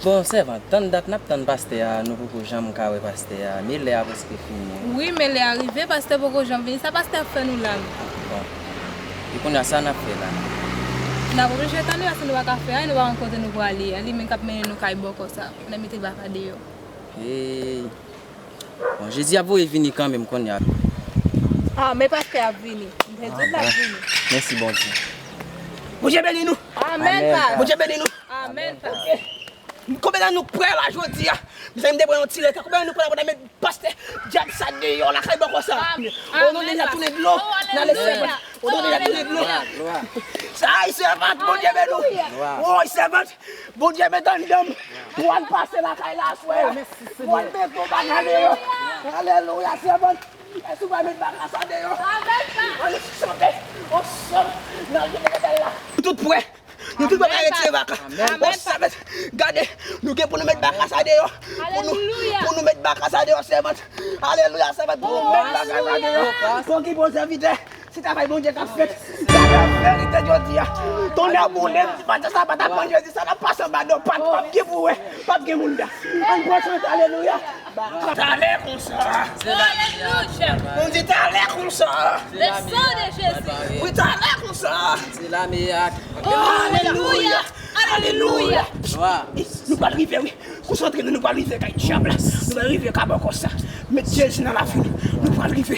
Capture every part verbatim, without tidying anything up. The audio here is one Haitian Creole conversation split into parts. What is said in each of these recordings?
Bon, sèvant, tann dat n ap tann pastè a, nou poko janm ka wè pastè a. Men lè a prèske fini. Wi, men lè a rive, pastè poko janm vini. Sa pastè ap fè nou la menm? Bon. E kounye a, sa n ap fè la? N ap oblije tann wi, paske nou pa ka fè anyen, nou pa konn kote nou prale a. Li menm k ap mennen nou kay bòkò sa. N ap mete baka deyò. Hey. Bon, Jezi ap voye vini kanmenm kounye a. Ah, men pastè ap vini. M te di l ap vini. Mèsi, Bondye. Bondye beni nou. Amèn, pastè. Bondye beni nou. Amèn, pastè. Konbyen nan nou k prè la jodi a? Mezanmi, m te pran yon ti lè tan. Konbyen nan nou k prè la pou n met pastè dyab sa deyò lakay bòkò sa? O non de Jezi, tounen dlo. N ale sèvant. O non de Jezi, tounen dlo. Sa a, sèvant, Bondye beni w. Woy, sèvant, Bondye met anndan m. Pou al pase lakay la aswè a. Pou al mete yon bagay deyò. Alelouya, sèvant. Èske w va met bagay sa deyò? Ann chante ansanm nan lye de la. Tout prè. Nou tout pral retire baka. O sèvant, gade, nou gen pou nou met baka sa deyò. Pou nou, pou nou met baka sa deyò, sèvant. Alelouya, sèvant, pou nou met baka sa deyò. Pou ki bon sèvitè, se travay Bondye k ap fèt. Gade verite jodi a. Tonnè boule m, si pa t sa, pa t ap pran Jezi, sa n ap pase anba do, pa t, p ap gen pou wè, p ap gen moun la. Ann pran chante, alelouya. Talè konsa. Alelouya. Bondye talè konsa. Le sang de Jésus. Wi, talè konsa. Se la me ak. Oh, alelouya. Alelouya. Nou pral rive, wi. Konsantre nou, nou pral rive kay dyab la. Nou pral rive kay bòkò sa. Met Jezi nan lavi nou. Nou pral rive.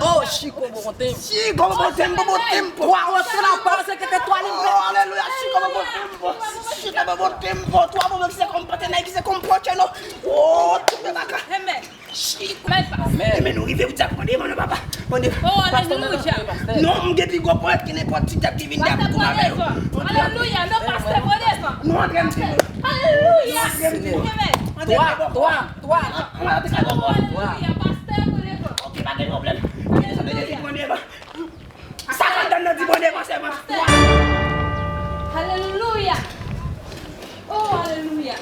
Oh, chiko bobotem. Chiko bobotem, bobotem. Twa rantre la, pa se ke te twa li. Oh, alelouya. Chiko bobotem. Chiko bobotem. Twa bobo ki se konpòte nan ki se konpòte nou. Oh, tout le baka. Amen. Chiko. Amen. Amen. Nou rive pou di ak mande mande papa. Mande. Oh, alelouya. Non, m gen pi gwo pwèt ki nenpòt ti tèt ki vin dèyè m kou avè yo. Alelouya. Non, pastè, pran devan. Nou antre m di nou. Alelouya. Amen. Twa, twa, twa. Alelouya. Pastè, pran devan. Ok, pa gen pwoblèm. Pran devan. Sa k anndan nan di pran devan sèvant. Alelouya. Oh, alelouya.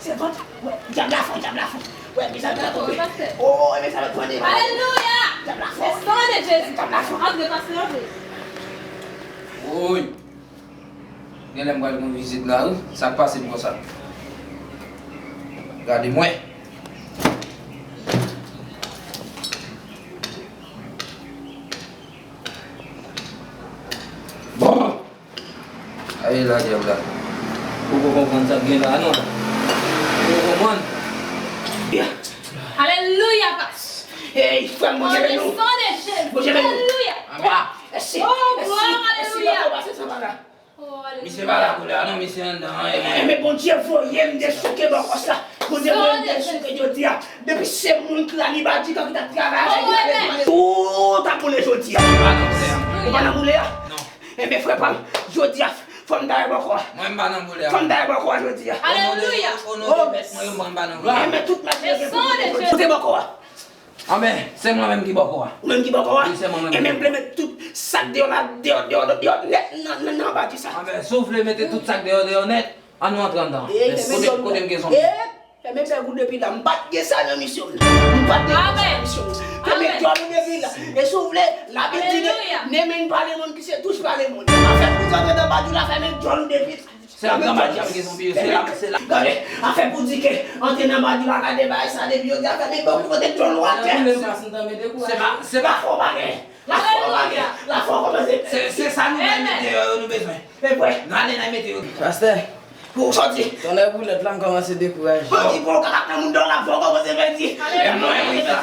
Sèvant, wè, dyab la fò, dyab la fò. Wè, mezanmi, la tonbe. Oh, mezanmi, pran devan. Alelouya. Dyab la fò. Le sang de Jésus. Dyab la fò. Antre, pastè, antre. Woy. Genlè m pral gen yon vizit la, wi. Sa k pase m konsa? Gade mwen. Bon. Ay, la dyab la. Ou poko konprann sa k gen la, non? Ou poko konprann? Alelouya, pas. Hey, frè m, Bondye beni w. Bondye beni w. Alelouya. Amen. Mèsi. Oh, glwa, alelouya. Misye pa la koulè a non, misye anndan an. Enben, Bondye voye m dechouke bòkò sa. Bondye voye m dechouke jodi a. Depi se moun ki la li badi kan ki t ap travay avèk li, tout ap boule jodi a. Ou pa nan boule a? Non. Enben, frè pa m, jodi a, fò m dayè bòkò a. Mwen, m pa nan boule a. Fò m dayè bòkò a jodi a. Alelouya. O non de Mèt mwen yo, mwen, m pa nan boule a. Enben, tout mèt yo gen pou boule jodi a. Kote bòkò a? Anben, se mwen menm ki bòkò a. Ou menm ki bòkò a? Wi, se mwen menm. Enben, m vle met tout sa k deyò la, deyò, deyò, deyò nèt nan, nan, nan anba di sa. Anben, si w vle mete tout sa k deyò, deyò nèt, ann nou antre anndan. Kote, kote m gen zonbi? Fèmen bèk ou depi la. M pa t gen sa nan misyon m. M pa t gen sa nan misyon m. Fèmen djòl ou depi la. E si w vle, Labib di, ne, ne mène pas le monde qui se touche par le monde. Afè pou zòt nan badi la, fèmen djòl ou depi la. Se la m nan badi a m gen zonbi yo, se la, se la. Gade, afè pou di ke antre nan badi la, gade bagay sa depi yo di afè men bon kote djòl ou atè. Se pa, se pa fò bagay. Lafò bagay. Lafò kòmanse. Se, se sa nou bay mete yo, yo nou bezwen. E vre. Nou ale nan mete yo. Pastè. Pou sòti. Tonnè boulèt la, m kòmanse dekouraje. Bandi pou kaka nan moun dò la, fò kòmanse pèdi. E mwen wi sa.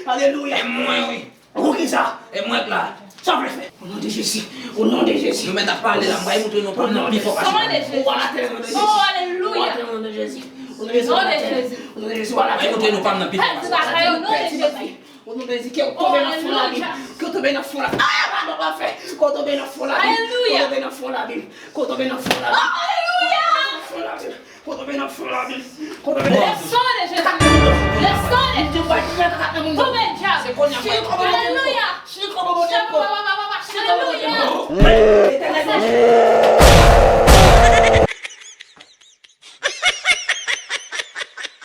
Alelouya. E mwen wi. Ou ki sa? E mwen k la. Sa w vle fè? O non de Jezi. O non de Jezi. Nou mèt ap pale la, m pral montre nou pa m nan pi fò pase. O non de Jezi. Ou al atè o non de Jezi. O alelouya. Ou al atè o non de Jezi. O non de Jezi, ou al atè. O non de Jezi, ou al atè. Pèdi bagay o non de Jezi. O non de Jezi, ke w tonbe nan fon labim. Ke w tonbe nan fon labim. Aya, pa nan pa fè. Ke w tonbe nan fon labim. Alelouya. Ke w tonbe nan fon labim. Ke w tonbe nan fon labim. O alelouya. Ke w tonbe nan fon labim. Koto beni. Le sang de Jésus. Le sang de Jésus. Tonbe dyab. Alelouya. Alelouya. Alelouya.